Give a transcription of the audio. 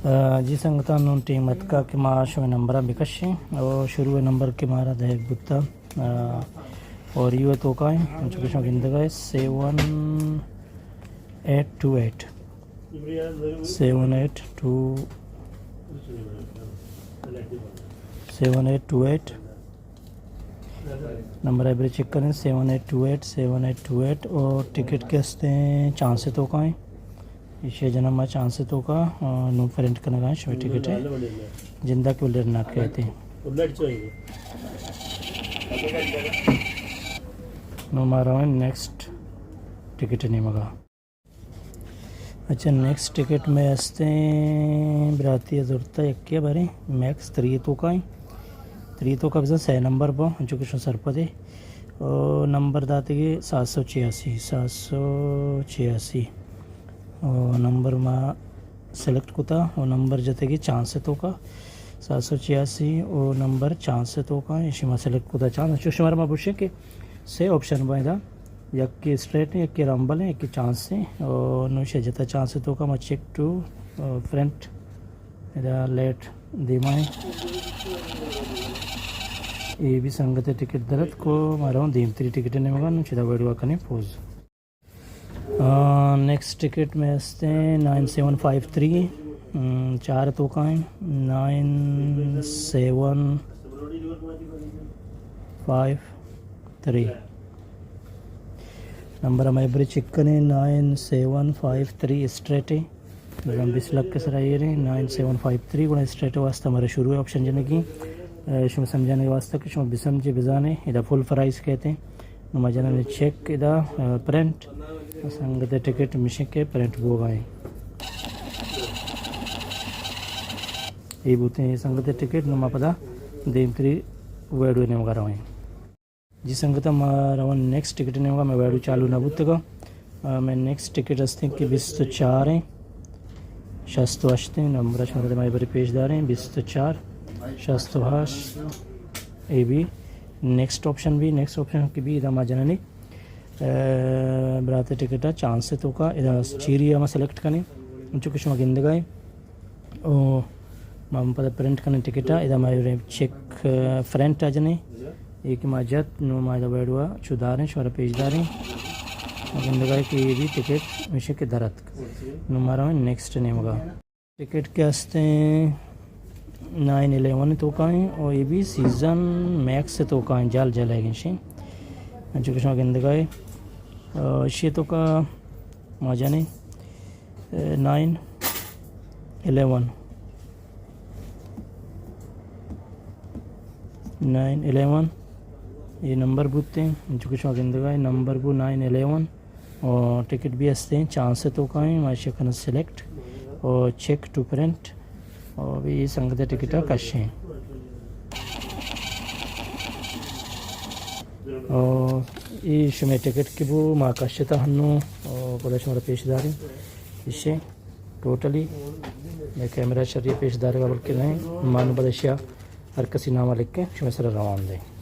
آ، جی سنگتاں، نوں ٹیم اتکا کہ ما شمئے نمبراں بکشیں۔ او شروع نمبر کہ مارا دئیگ بوتا، آ، اوریو توکا ایں، انچو کہ شما گندگا اے، seven eight two eight. Seven eight two, seven eight two eight. Number ءَ برے چیک کنیں، seven eight two eight, seven eight two eight, اور ٹکٹ کہ استیں چانس توکا ایں۔ ایشی جنم ما چانس توکا، آ، نوں پرنٹ کنگا ایں شمئے ٹکٹ ایں۔ جندا کہ لڑ نہ کہتے۔ نوں ما رویں نیکسٹ ٹکٹ نیمگا۔ اچھا، نیکسٹ ٹکٹ مئے استیں، براتی زرتا یکے بارے، میکس تری توکا ایں۔ تری توکا بزاں سئے نمبر با، انچو کہ شما سرپدے۔ او نمبر داتگی سات سو چھیاسی، سات سو چھیاسی۔ او نمبر ما سلیکٹ کتا، او نمبر جتگی چانس توکا، سات سو چھیاسی، او نمبر چانس توکا، ایشی ما سلیکٹ کتا چانس۔ انچو شمارا ما بوشیں کہ سئے آپشن با ادا، یکے اسٹریٹ ایں، یکے رمبل ایں، یکے چانس ایں۔ او نوں ایشی جتا چانس توکا ما چیک ٹو، آ، پرنٹ۔ ادا لیٹ دیما ایں۔ اے بی سنگت ٹکٹ درت کو، ما رواں دیم تری ٹکٹ نیمگا، نوں چدا ویڈیو کنیں پوز۔ آ، نیکسٹ ٹکٹ مئے استیں nine seven five three, um, چار توکا ایں، nine seven five three. Number مئے برے چیک کنیں، nine seven five three straight ایں۔ بزاں بیست لک سرا ایریں، نائن سیون فائیو تھری، گڑا اسٹریٹ واسطہ مارا شروع آپشن جنگی۔ اے، شما سمجھانے واسطہ کہ شما بسمجھے بزانے، ادا فل پرائز کہتے ہیں۔ نوں ما جنانے چیک ادا، آ، پرنٹ۔ سنگت ٹکٹ مشکے پرنٹ بوگا ایں۔ اے بوتیں سنگت ٹکٹ، نوں ما پدا دیم تری ویڈیو نیمگا رویں۔ جی سنگتاں، ما روان نیکسٹ ٹکٹ نیمگا، مئے ویڈیو چالو نہ بوتگا۔ آ، مئے نیکسٹ ٹکٹ ہستیں کہ بیست و چار ایں، شست و ہشت ایں، نمبر شمارا مئے برے پیش داریں، بیست و چار، شست و ہشت، A B next option B, next option کہ بی، ادا ما جنانی، آ، برات ٹکٹ چانس توکا، ادا چیری ہم سلیکٹ کنیں، چونکہ شما گندگا ایں۔ او ما پدا پرنٹ کنیں ٹکٹ ءَ، ادا ما چیک، آ، پرنٹ ءَ جنیں، اے کہ ما جت، نوں ما ادا ویڈیو ءَ چو داریں، شمارا پیش داریں۔ ما گندگا کہ اے بی ٹکٹ مشکے درتک۔ نوں ما رویں نیکسٹ نیمگا۔ ٹکٹ کہ ہستیں نائن الیون توکا ایں، او اے بی سیزن میکس توکا ایں، جال جال ہے گنشیں۔ انچو کہ شما گندگا ایں، آ، اشی توکا ما جنیں۔ Nine eleven, nine eleven, a number بوتیں، چونکہ شما گندگا ایں نمبر بو نائن الیون، اور ٹکٹ بی ہستیں چانس توکا ایں، ما ایشی کناں سلیکٹ اور چیک ٹو پرنٹ، اور بی اے سنگت ٹکٹ کشیں۔ او اے شمئے ٹکٹ کہ بو، ما کشتا ہنوں، او پدا شمارا پیش داریں۔ ایشی ٹوٹلی مئے کیمرہ شری پیش دارگا بلکہ نہیں، ما نوں پدا ایشی ہر کسی نام لکھ کے شمئے سرا روان دیں۔